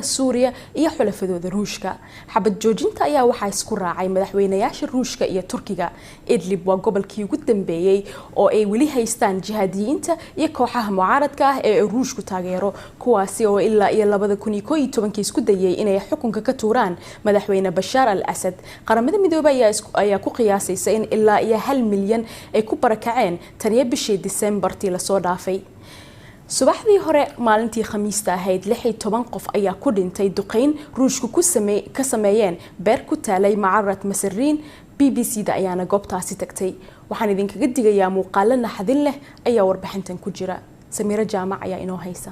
Suuriya iyo xulafadooda Ruushka. Xabad joojinta ayaa waxaa isku raacay madaxweynayaasha Ruushka iyo Turkiga. Idlib waa gobolkii ugu dambeeyey oo ay weli haystaan jihaadiyiinta iyo kooxaha mucaaradka ah ee Ruushku taageero, kuwaasi oo ilaa iyo 2011-kii isku dayay inay xukunka ka tuuraan madaxweyne Bashaar al Asad. Qaramada Midoobay ayaa ku qiyaasaysa in ilaa iyo 1 milyan ay ku barakaceen taniyo bishii Disembartii lasoo dhaafay. Subaxdii hore maalintii Khamiista ahayd, 16 qof ayaa ku dhintay duqeyn Ruushku ka sameeyeen beer ku taalay Macarat Masariin. BBC da ayaana goobtaasi tagtay. Waxaan idinkaga digayaa muuqaalo naxdin leh ayaa warbixintan ku jira. Samiiro Jaamac ayaa inoo haysa.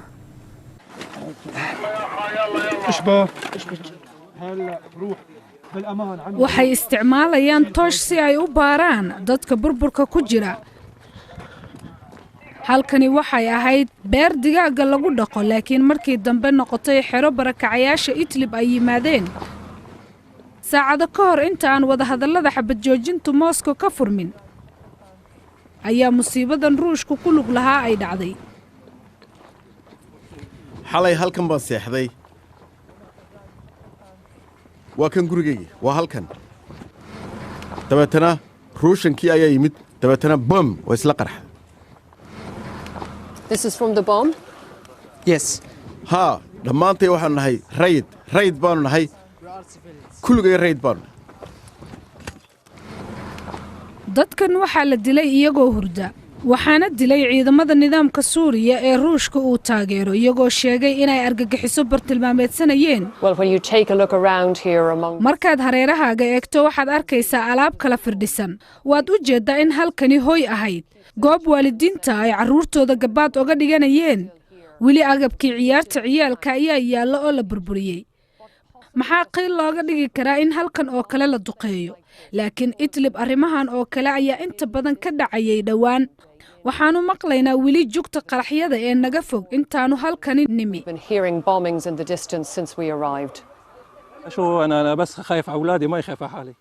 اشبه هلا روح بالامان عم. Waxay isticmaalayaan toosh si ay u baaraan dadka burburka ku jira. Halkani waxay ahayd beer digaagga lagu dhaqo, laakiin markii dambe noqotay xero barakacayaasha Idlib ay yimaadeen. Saacado ka hor inta aan wadahadallada xabad joojintu Moskow ka furmin ayaa musiibadan Ruushku ku lug lahaa ay dhacday. Xalay halkan baan seexday. Waa kan gurigayga, waa halkan. Dabeetana Ruushankii ayaa yimid, dabeetana bam, waa isla qarxa. This is from the bomb? Yes. Haa, dhammaantay waxaanu nahay rayid, rayid baanu nahay, kulligay rayid baanu nahay. Dadkan waxaa la dilay iyagoo hurda, waxaana dilay ciidamada nidaamka Suuriya ee Ruushka uu taageero, iyagoo sheegay inay argagixiso bartilmaameedsanayeen. Well, when you take a look around here among Markaad hareerahaaga eegto, waxaad arkaysaa alaab kala firdhisan. Waad u jeeddaa in halkani hoy ahayd, goob waalidiinta ay carruurtooda gabaad oga dhiganayeen. Weli agabkii ciyaarta ciyaalka ayaa yaalla oo la burburiyey. Maxaa qiil looga dhigi karaa in halkan oo kale la duqeeyo? Laakiin Idlib arrimahan oo kale ayaa inta badan ka dhacayay. Dhowaan waxaannu maqlaynaa weli jugta qaraxyada ee naga fog intaannu halkani nimi. Been hearing bombings in the distance since we arrived. شو انا انا بس خايف على اولادي، ما خايف على حالي.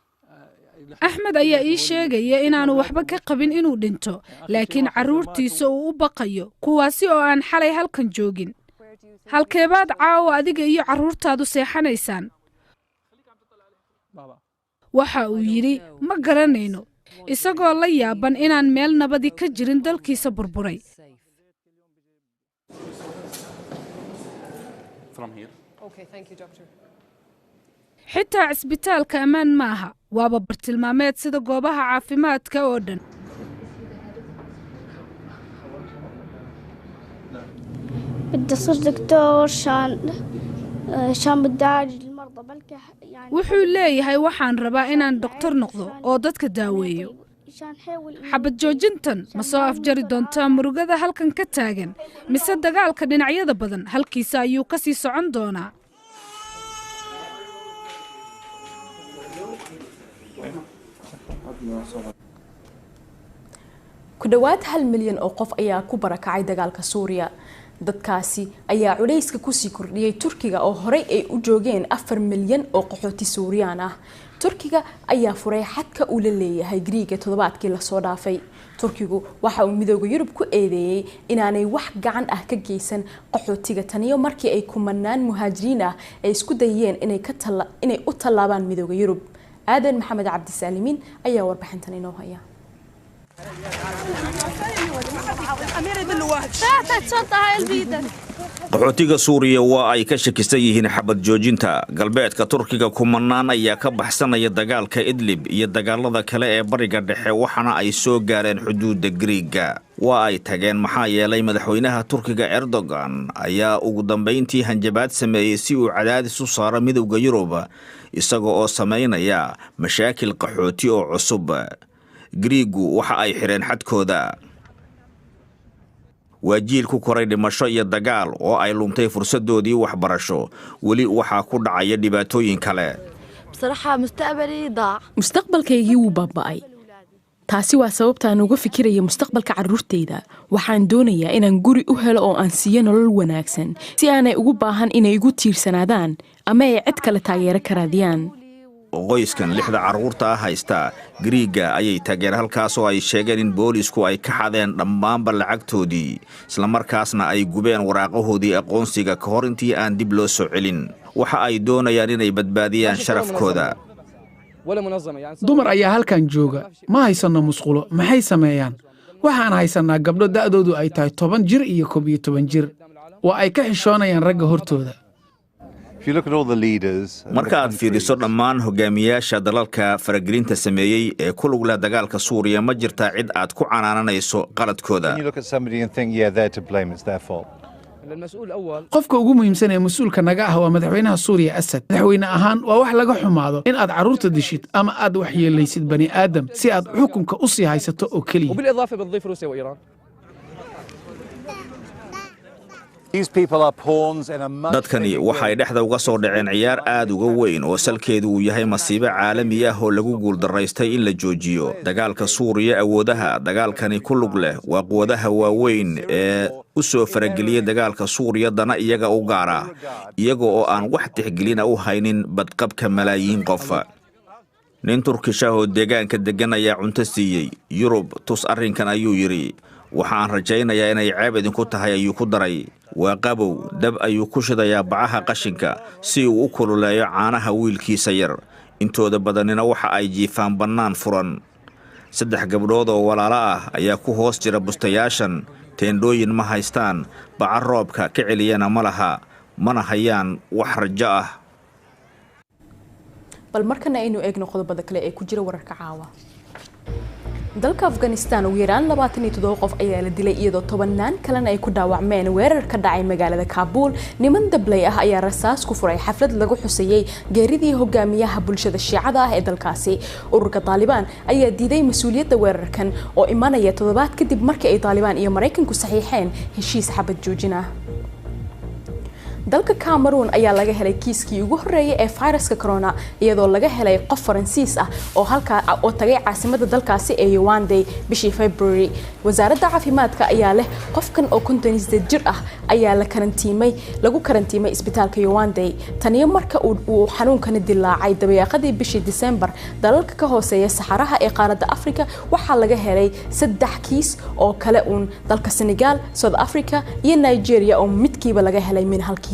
Axmed ayaa ii sheegaya inaanu waxba ka qabin inuu dhinto, laakiin carruurtiisa uu u baqayo, kuwaasi oo aan xalay halkan joogin. Halkeebaad caawa adiga iyo carruurtaadu seexanaysaan? Waxa uu yidhi, "Ma garanayno," isagoo la yaaban inaan meel nabadi ka jirin dalkiisa burburay. From here. Okay, thank you, doctor. Xitaa cisbitaalka ammaan ma aha, waaba bartilmaameed sida goobaha caafimaadka oo dhan. بدي أصير دكتور شان بدي أعالج المرضى بلكي يعني. Wuxuu leeyahay, "Waxaan rabaa inaan doktor noqdo oo dadka daaweeyo." شان حاول. Xabad joojintan ma soo afjari doontaa murugada halkan ka taagan, mise dagaalka dhinacyada badan halkiisa ayuu ka sii socon doonaa? Ku dhowaad 1 milyan oo qof ayaa ku barakacay dagaalka Suuriya. Dadkaasi ayaa culayska kusii kordhiyey Turkiga, oo horey ay u joogeen 4 milyan oo qaxooti Suuriyaan ah. Turkiga ayaa furay xadka uu la leeyahay Griiga toddobaadkii lasoo dhaafay. Turkigu waxa uu Midooda Yurub ku eedeeyey inaanay wax gacan ah ka geysan qaxootiga taniyo markii ay kumanaan muhaajiriin ah ay isku dayeen inay u tallaabaan Midooda Yurub. Aadan Maxamed Cabdisaalimiin ayaa warbixintan inoo haya. Qaxootiga Suuriya waa ay ka shakisan yihiin xabad joojinta galbeedka Turkiga. Kumanaan ayaa ka baxsanaya dagaalka Idlib iyo dagaalada kale ee Bariga Dhexe, waxaana ay soo gaareen xuduudda Griiga. Waa ay tageen maxaa yeelay madaxweynaha Turkiga Erdogan ayaa ugu dambayntii hanjabaad sameeyey si uu cadaadis u saaro Midowda Yurub, isaga oo samaynaya mashaakil qaxooti oo cusub. Griigu waxa ay xidheen xadkooda. Waa jiil ku koray dhimasho iyo dagaal oo ay luntay fursaddoodii waxbarasho. Weli waxaa ku dhacaya dhibaatooyin kale. بصراحة مستقبلي ضاع. Mustaqbalkaygii wuu baaba'ay. Taasi waa sababtaan uga fikiraya mustaqbalka carruurtayda. Waxaan doonayaa inaan guri u helo oo aan siiyo nolol wanaagsan, si aanay ugu baahan inay igu tiirsanaadaan ama ay cid kale taageero ka raadiyaan. Qoyskan lixda carruurta ah haysta Griiga ayay tageen, halkaasoo ay sheegeen in boolisku ay ka xadeen dhammaanba lacagtoodii, islamarkaasna ay gubeen waraaqahoodii aqoonsiga ka hor intii aan dib loo soo celin. Waxa ay doonayaan inay badbaadiyaan sharafkooda. Dumar ayaa halkan jooga. Ma haysanno musqulo. Maxay sameeyaan? Waxaan haysannaa gabdho da'doodu ay tahay 10 jir iyo 11 jir. Waa ay ka xishoonayaan ragga hortooda. Marka aad fiiriso dhammaan hogaamiyaasha dalalka faragelinta sameeyey ee ku lug leh dagaalka Suuriya, ma jirtaa cid aad ku canaananayso qaladkooda? Qofka ugu muhiimsan ee mas-uulka naga ah waa madaxweynaha Suuriya Asad. Madaxweyne ahaan, waa wax laga xumaado in aad carruurta dishid ama aad waxyeelaysid bani aadam si aad xukunka u sii haysato oo keliya. وبالاضافه بتضيف روسيا وايران. Dadkani waxay dhexda uga soo dhaceen ciyaar aad uga weyn oo salkeedu uu yahay masiibo caalami ah oo lagu guuldaraystay in la joojiyo dagaalka Suuriya. Awoodaha dagaalkani ku lug leh waa quwadaha waaweyn ee u soo farageliyey dagaalka Suuriya dana iyaga u gaara, iyaga oo aan wax tixgelina u haynin badqabka malaayiin qof. Nin Turkish ah oo deegaanka deggan ayaa cunto siiyey. "Yurub tus arrinkan," ayuu yidhi. "Waxaan rajaynayaa inay ceeb idinku tahay," ayuu ku daray. Waa qabow. Dab ayuu ku shidayaa bacaha qashinka si uu u kululeeyo caanaha wiilkiisa yar. Intooda badanina waxa ay jiifaan bannaan furan. Saddex gabdhood oo walaalo ah ayaa ku hoos jira bustayaashan. Teendhooyin ma haystaan, baca roobka ka celiyana ma laha, mana hayaan wax rajo ah. Bal markana aynu eegno qodobada kale ee ku jira wararka caawa. Dalka Afghanistan, ugu yaraan 27 qof ayaa la dilay, iyadoo tobanaan kalena ay ku dhaawacmeen weerar ka dhacay magaalada Kaabuul. Niman dablay ah ayaa rasaas ku furay xaflad lagu xusayey geeridii hogaamiyaha bulshada Shiicada ah ee dalkaasi. Ururka Taalibaan ayaa diiday mas-uuliyadda weerarkan oo imanaya toddobaad kadib markii ay Taalibaan iyo Maraykanku saxiixeen heshiis xabad joojin ah. Dalka Cameroon ayaa laga helay kiiskii ugu horreeyay ee fayraska corona, iyadoo laga helay qof Faransiis ah oo halkaa oo tagay caasimada dalkaasi ee Yaounde bishii February. Wasaaradda caafimaadka ayaa leh qofkan oo 58 jir ah ayaa la karantiimay, lagu karantiimay isbitaalka Yaounde. Taniyo marka uu xanuunkani dilaacay dabayaaqadii bishii December, dalalka ka hooseeya Saxaraha ee qaaradda Afrika waxaa laga helay saddex kiis oo kale uun: dalka Senegal, South Africa iyo Nigeria, oo midkiiba laga helay min hal kiis.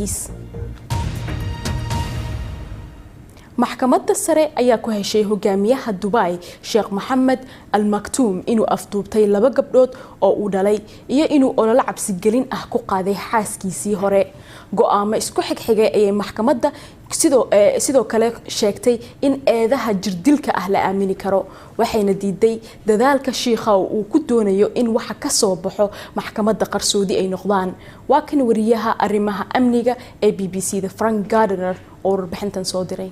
Maxkamadda sare ayaa ku heshay hogaamiyaha Dubai, Sheekh Maxamed Al Maktuum, inuu afduubtay laba gabdhood oo uu dhalay iyo inuu ololo cabsigelin ah ku qaaday xaaskiisii hore. Go'aamo isku xigxigay ayay maxkamadda sidoo kale sheegtay in eedaha jirdilka ah la aamini karo, waxayna diiday dadaalka shiikha uu ku doonayo in waxa ka soo baxo maxkamadda qarsoodi ay noqdaan. Waa kan wariyaha arrimaha amniga ee BBC da, Frank Gardner, oo warbixintan soo diray.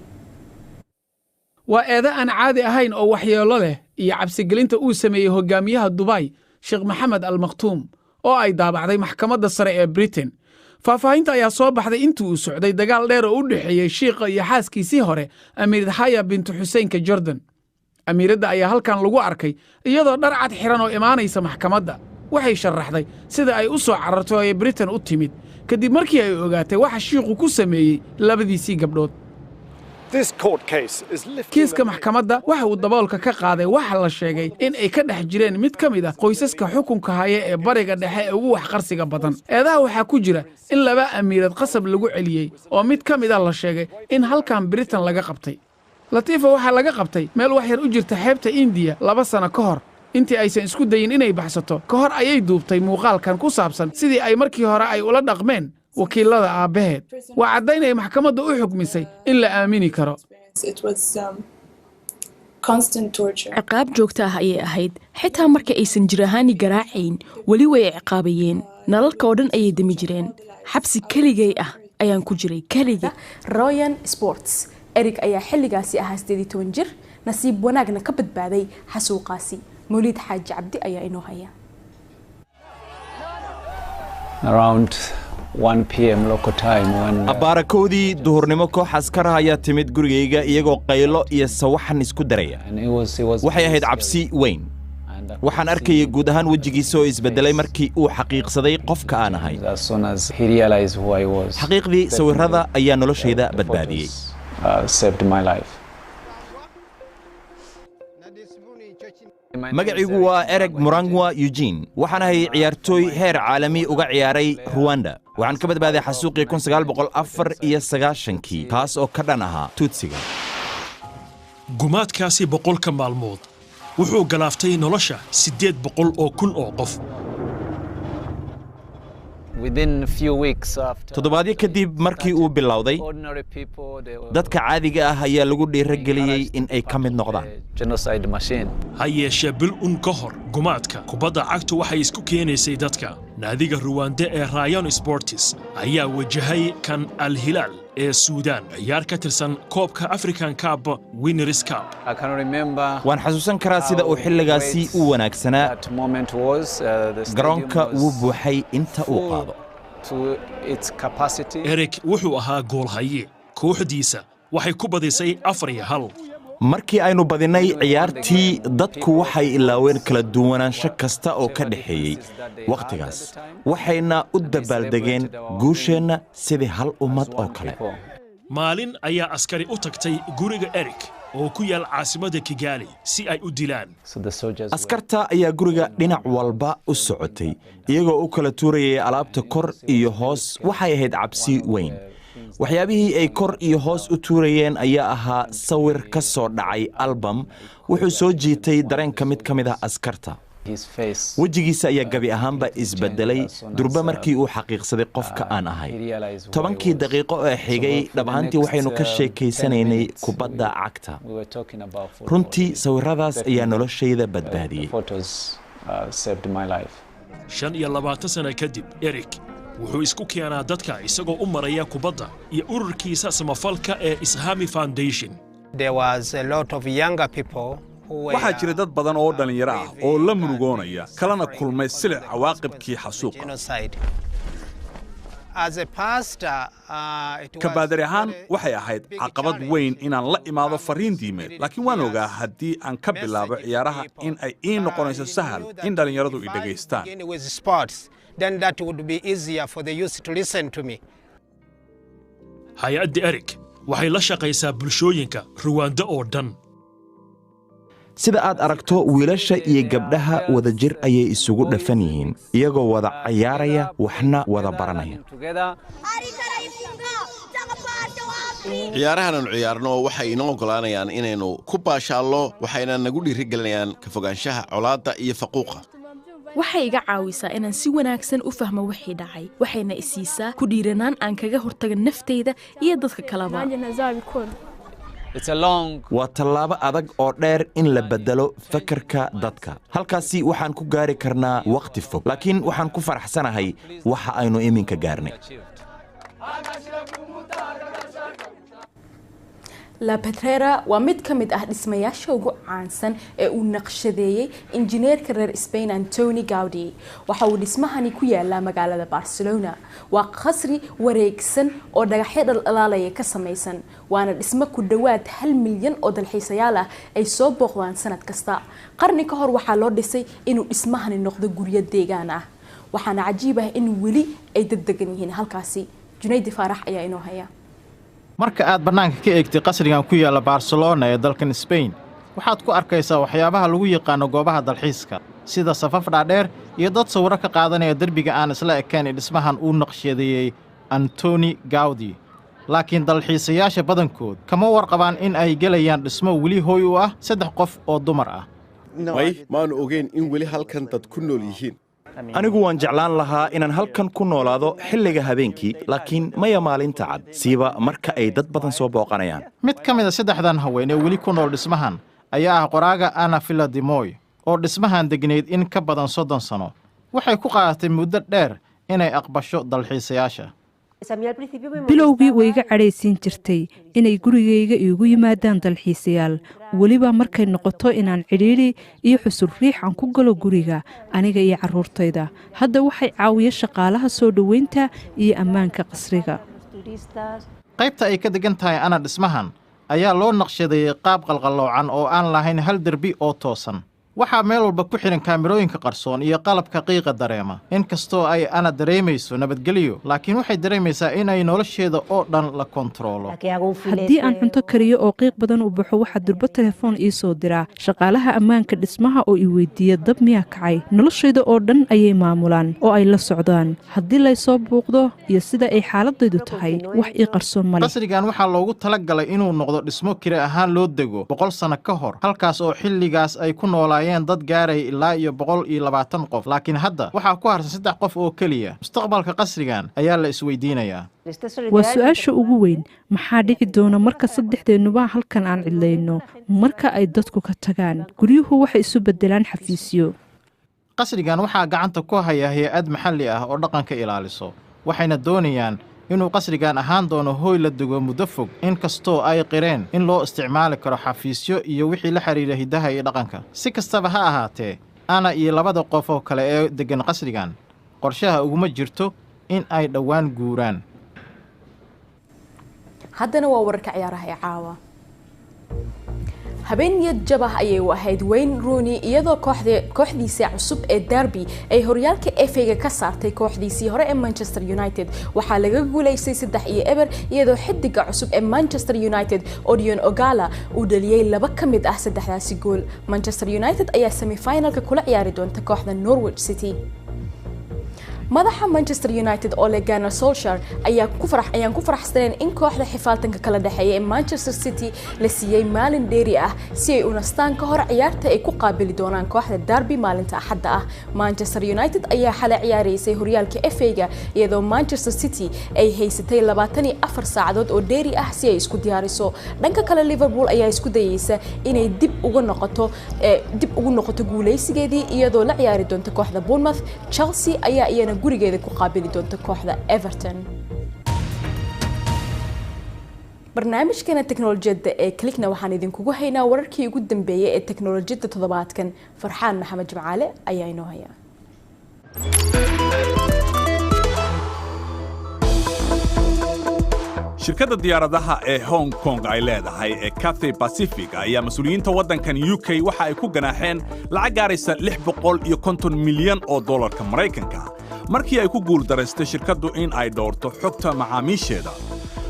Waa eede aan caadi ahayn oo waxyeello leh iyo cabsigelinta uu sameeyey hogaamiyaha Dubay, Sheekh Maxamed Al Makhtuum, oo ay daabacday maxkamadda sare ee Britain. Faahfaahinta ayaa soo baxday intii uu socday dagaal dheer oo u dhexeeyey shiikha iyo xaaskiisii hore, Amiirad Haya bintu Xuseenka Jordan. Amiiradda ayaa halkan lagu arkay iyadoo dhar cad xiran oo imaanaysa maxkamadda. Waxay sharaxday sida ay u soo carartay oo ay Britain u timid kadib markii ay ogaatay waxa shiikhu ku sameeyey labadiisii gabdhood. Kiiska maxkamadda waxa uu daboolka ka qaaday waxa la sheegay in ay ka dhex jireen mid ka mid ah qoysaska xukunka haya ee Bariga Dhexe ee ugu waxqarsiga badan. Eedaha waxaa ku jira in laba amiirad qasab lagu celiyey, oo mid ka mid ah la sheegay in halkan Britain laga qabtay. Latiifa waxaa laga qabtay meel wax yar u jirta xeebta Indiya 2 sano ka hor. Intii aysan isku dayin inay baxsato ka hor ayay duubtay muuqaalkan ku saabsan sidii ay markii hore ay ula dhaqmeen wakiilada aabbaheed. Waa caddayn ay maxkamadda u xukmisay in la aamini karo. Ciqaab joogto ah ayay ahayd. Xitaa marka aysan jir ahaani garaacayn, weli way ciqaabayeen. Nalalka oo dhan ayay dami jireen. Xabsi keligay ah ayaan ku jiray, keligay. Royan Sports. Eric ayaa xilligaasi ahaa 18 jir, nasiib wanaagna ka badbaaday xasuuqaasi. Mawliid Xaaji Cabdi ayaa inoo haya. Around 1 p.m. local time when Abbaara 1-dii duhurnimo, koox askar ah ayaa timid gurigayga iyagoo qaylo iyo sawaxan isku daraya. Waxay ahayd cabsi weyn. Waxaan arkayay guud ahaan wejigiisa oo isbeddelay markii uu xaqiiqsaday qofka aan ahay. As soon as he realized who I was. Xaqiiqdii, sawirrada ayaa noloshayda badbaadiyey. Saved my life. Magaciigu waa Ereg Murangwa Eugene. Waxaan ahay ciyaartooy heer caalami uga ciyaaray Ruwanda. Waxaan ka badbaaday xasuuqii 1994-kii, kaas oo ka dhan ahaa Tuutsiga. Gumaadkaasi 100-ka maalmood wuxuu galaaftay nolosha 800,000 oo qof. Toddobaadyo kadib markii uu bilowday, dadka caadiga ah ayaa lagu dhiirageliyey in ay ka mid noqdaan. Ha yeeshee, bil un ka hor gumaadka, kubadda cagtu waxay isku keenaysay dadka. Naadiga Ruwaande ee Rayon Sports ayaa wajahay kan Al Hilaal ee Suudaan, ciyaar ka tirsan koobka African Cup Winners' Cup. Waan xasuusan karaa sida uu xilligaasi u wanaagsanaa. Garoonka wuu buuxay inta uu qaado. Eric wuxuu ahaa goolhaye. Kooxdiisa waxay ku badisay 4-1. Markii aynu badinnay ciyaartii, dadku waxay ilaaween kala duwanaansho kasta oo ka dhexeeyey wakhtigaas, waxayna u dabaaldegeen guusheenna sidii hal ummad oo kale. Maalin ayaa askari u tagtay guriga Eric oo ku yaal caasimadda Kigaali si ay u dilaan. Askarta ayaa guriga dhinac walba u socotay, iyagoo u kala tuurayay alaabta kor iyo hoos. Waxay ahayd cabsi weyn. Waxyaabihii ay kor iyo hoos u tuurayeen ayaa ahaa sawir ka soo dhacay albam. Wuxuu soo jiitay dareenka mid ka mid ah askarta. Wejigiisa ayaa gebi ahaanba isbedelay durba markii uu xaqiiqsaday qofka aan ahay. 10-kii daqiiqo ee xigay, dhab ahaantii waxaynu ka sheekaysanaynay kubadda cagta. Runtii sawiradaas ayaa noloshayda badbaadiyey. 25 sano kadib, Eric wuxuu isku keenaa dadka isagoo u maraya kubadda iyo ururkiisa samafalka ee Ishami Foundation. Waxaa jira dad badan oo dhallinyaro ah oo la murugoonaya, kalana kulmay silic cawaaqibkii xasuuqa. Kabaadari ahaan, waxay ahayd caqabad weyn inaan la imaado farriin diimeed, laakiin waan ogaa haddii aan ka bilaabo ciyaaraha in ay ii noqonayso sahal in dhallinyaradu i dhegaystaan. Then that would be easier for the youth to listen to me. Hay-adda Eric waxay la shaqaysaa bulshooyinka Ruwaando oo dhan. Sida aad aragto, wiilasha iyo gabdhaha wadajir ayay isugu dhafan yihiin, iyagoo wada cayaaraya, waxna wada baranaya. Ciyaarahan aanu ciyaarno waxay inoo oggolaanayaan inaynu ku baashaallo, waxayna nagu dhiirigelinayaan ka fogaanshaha colaadda iyo faquuqa. Waxay iga caawisaa inaan si wanaagsan u fahmo wixii dhacay, waxayna i siisaa ku dhiiranaan aan kaga hortaga naftayda iyo dadka kaleba. Waa tallaabo adag oo dheer in la beddelo fakarka dadka. Halkaasi waxaan ku gaari karnaa wakhti fog, laakiin waxaan ku faraxsanahay waxa aynu iminka gaarnay. La Pedrera waa mid ka mid ah dhismayaasha ugu caansan ee uu naqshadeeyey injineerka reer Spain Antoni Gaudi. Waxa uu dhismahani ku yaalaa magaalada Barcelona. Waa qasri wareegsan oo dhagaxyo dhaldhalaalaya ka samaysan, waana dhismo ku dhowaad 1 milyan oo dalxiisayaal ah ay soo booqdaan sanad kasta. Qarni ka hor waxaa loo dhisay inuu dhismahani noqdo guryo deegaan ah, waxaana cajiib ah in weli ay dad degan yihiin halkaasi. Junaydi Faarax ayaa inoo haya. Marka aad bannaanka ka eegtay qasrigan ku yaalla Barcelona ee dalkan Sbain, waxaad ku arkaysaa waxyaabaha lagu yaqaanno goobaha dalxiiska, sida safaf dhaadheer iyo dad sawirro ka qaadanaya derbiga aan isla ekayn ee dhismahan uu naqshadeeyey Antoni Gaudi. Laakiin dalxiisayaasha badankood kama warqabaan in ay gelayaan dhismo weli hooy u ah saddex qof oo dumar ah. May, maanu ogeyn in weli halkan dad ku nool yihiin. Anigu waan jeclaan lahaa inaan halkan ku noolaado xilliga habeenkii, laakiin maya maalinta cad, siiba marka ay dad badan soo booqanayaan. Mid ka mid a saddexdan haween ee weli ku nool dhismahan ayaa ah qoraaga Ana Filadimoy, oo dhismahan degnayd in ka badan 30 sano. Waxay ku qaadatay muddo dheer inay aqbasho dalxiisayaasha. Bilowgii way iga cadhaysiin jirtay inay gurigayga iigu yimaadaan dalxiisayaal, weliba markay noqoto inaan cidhiidhi iyo xusul riix aan ku galo guriga, aniga iyo carruurtayda. Hadda waxay caawiya shaqaalaha soo dhoweynta iyo ammaanka qasriga. Qaybta ay ka degan tahay Ana dhismahan ayaa loo naqshadeeyey qaab qalqalloocan oo aan lahayn hal derbi oo toosan. Waxaa meel walba ku xidhan kaamirooyinka qarsoon iyo qalabka qiiqa dareema. Inkastoo ay Ana dareemayso nabadgelyo, laakiin waxay dareemaysaa inay nolosheeda oo dhan la kontaroolo. Haddii aan cunto kariyo oo qiiq badan u baxo, waxaa durbo telefoon ii soo diraa shaqaalaha ammaanka dhismaha oo i weydiiya, dab miyaa kacay? Noloshayda oo dhan ayay maamulaan oo ay la socdaan. Haddii laysoo buuqdo iyo sida ay xaaladaydu tahay, wax ii qarsoon male. Qasrigan waxaa loogu talagalay inuu noqdo dhismo kire ahaan loo dego 100 sano ka hor, halkaas oo xilligaas ay ku noolaayeen dad gaaraya ilaa iyo 120 qof, laakiin hadda waxaa ku harsan saddex qof oo keliya. Mustaqbalka qasrigan ayaa la isweydiinayaa. Waa su-aasha ugu weyn: maxaa dhici doona marka saddexdeennuba halkan aan cidlayno, marka ay dadku ka tagaan? Guryuhu waxay isu beddelaan xafiisyo. Qasrigan waxaa gacanta ku haya hay-ad maxalli ah oo dhaqanka ilaaliso, waxayna doonayaan inuu qasrigan ahaan doono hooy la dego muddo fog, inkastoo ay qireen in loo isticmaali karo xafiisyo iyo wixii la xidhiidha hiddaha iyo dhaqanka. Si kastaba ha ahaatee, Ana iyo labada qof oo kale ee deggan qasrigan qorshaha uguma jirto in ay dhowaan guuraan. Haddana waa wararka ciyaaraha ee caawa. Habeen niyad jabah ayay u ahayd Wayne Rooney, iyadoo kooxdiisa cusub ee Derby ay horyaalka FA-ga ka saartay kooxdiisii hore ee Manchester United. Waxaa laga guuleystay 3-0, iyadoo xidiga cusub ee Manchester United, Odion Ighalo, uu dhaliyay laba ka mid ah saddexdaasi gool. Manchester United ayaa semifinalka kula ciyaari doonta kooxda Norwich City. Madaxa Manchester United, Ole Gunnar Solskjaer, ayaa ku farax ayaan ku faraxsaneen in kooxda xifaaltanka kala dhexeeya ee Manchester City la siiyey maalin dheeri ah si ay u nastaan ka hor ciyaarta ay ku qaabili doonaan kooxda Derby maalinta Axadda ah. Manchester United ayaa xalay ciyaareysay horyaalka FA-ga, iyadoo Manchester City ay haysatay 24 saacadood oo dheeri ah si ay isku diyaariso. Dhanka kale, Liverpool ayaa isku dayeysa inay dib ugu noqoto guuleysigeedii, iyadoo la ciyaari doonta kooxda Bournemouth. Chelsea ayaa iyana gurigeeda ku qaabili doonta kooxda Everton. Barnaamijkana teknolojiyadda ee Clickna waxaan idinkugu haynaa wararkii ugu dambeeyay ee teknolojiyadda toddobaadkan. Farxaan Maxamed Jimcaale ayaa inoo haya. Shirkadda diyaaradaha ee Hong Kong ay leedahay ee Cathay Pacific ayaa mas-uuliyiinta waddankan UK waxa ay ku ganaaxeen lacag gaaraysa 650 milyan oo dollarka Maraykanka, markii ay ku guuldaraystay shirkaddu in ay dhowrto xogta macaamiisheeda.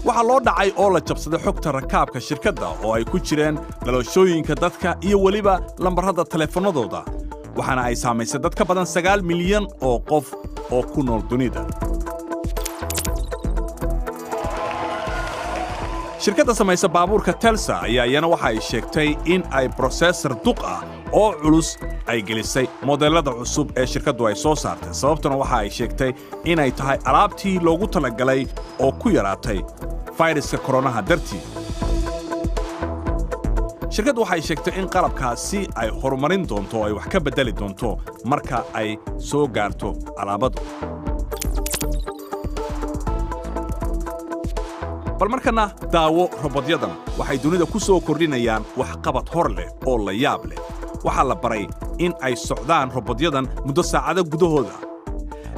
Waxaa loo dhacay oo la jabsaday xogta rakaabka shirkadda, oo ay ku jireen dhalashooyinka dadka iyo weliba lambarrada taleefannadooda, waxaana ay saamaysay dad ka badan 9 milyan oo qof oo ku nool dunida. Shirkadda samaysa baabuurka Tesla ayaa iyana waxa ay sheegtay in ay processor duq ah oo culus ay gelisay modeellada cusub ee shirkaddu ay soo saartay. Sababtuna waxa ay sheegtay inay tahay alaabtii loogu talagalay oo ku yaraatay fayraska koronaha dartii. Shirkaddu waxay sheegtay in qalabkaasi ay horumarin doonto oo ay wax ka beddeli doonto marka ay soo gaarto alaabadu. Bal markana daawo robodyadan. Waxay dunida ku soo kordhinayaan waxqabad hor leh oo la yaab leh. Waxaa la baray in ay socdaan robodyadan muddo saacado gudahooda.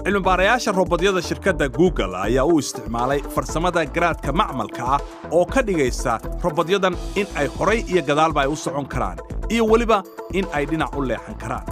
Cilmibaarayaasha robodyada shirkadda Google ayaa u isticmaalay farsamada garaadka macmalka ah oo ka dhigaysa robodyadan in ay horay iyo gadaalba ay u socon karaan, iyo weliba in ay dhinac u leexan karaan.